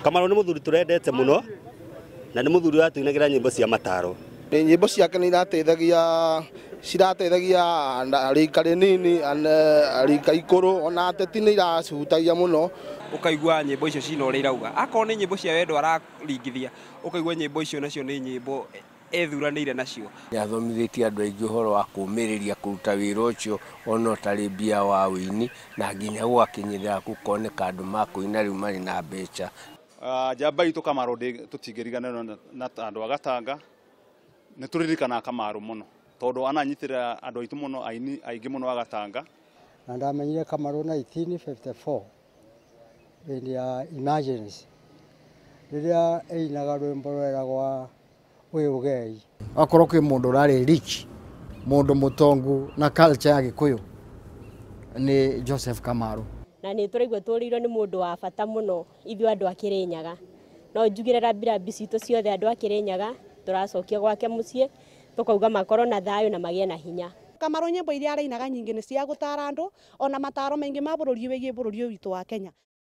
Kamaru nĩ mũthuri tũrendete mũno na nĩ mũthuri watuinagĩra nyĩmbo cia mataro. Nyĩmbo ciake nĩ irateithagia cirateithagia rika rĩnini rika ikũrũ ona ateti nĩ iracihutagia mũno. Ũkaigua nyĩmbo icio cina ũrĩa irauga, akorwo nĩ nyĩmbo cia wendo araringithia, ũkaigua nyĩmbo icio nacio nĩ nyĩmbo ethuranĩire nacio. Nĩathomithĩtie andũ aingĩ ũhoro wa kũũmĩrĩria kũruta wĩra ũcio ona ũtarĩ mbia wa ũini, na nginya gũgakinyĩrĩra gũkoneka andũ makũina rĩu marĩ na mbeca. Njamba itũ Kamaru tũtingĩriganĩrwo na andũ a Gatanga, nĩ tũririkanaga Kamaru mũno tondũ ananyitĩrĩra andũ aitũ mũno, aini aingĩ mũno a Gatanga. Na ndamenyire Kamaru 1954 hĩndĩ ya emergency rĩrĩa ainaga rwĩmbo rweragwa wĩ ũgei. Akorwo kwĩ mũndũ ũrarĩ rich, mũndũ mũtongu na culture ya Gĩkũyũ nĩ Joseph Kamaru. Na nĩ tũraigua tũrĩirwo nĩ mũndũ wa bata mũno ithuĩ andũ a Kĩrĩnyaga. No njugire rambirambi citũ ciothe andũ a Kĩrĩnyaga tũracokia gwake mũciĩ tũkauga makorwo na thayũ na magĩe na hinya. Kamaru nyĩmbo iria arainaga nyingĩ nĩ cia gũtara andũ ona mataro maingĩ ma bũrũri wĩgiĩ bũrũri ũyũ witũ wa Kenya.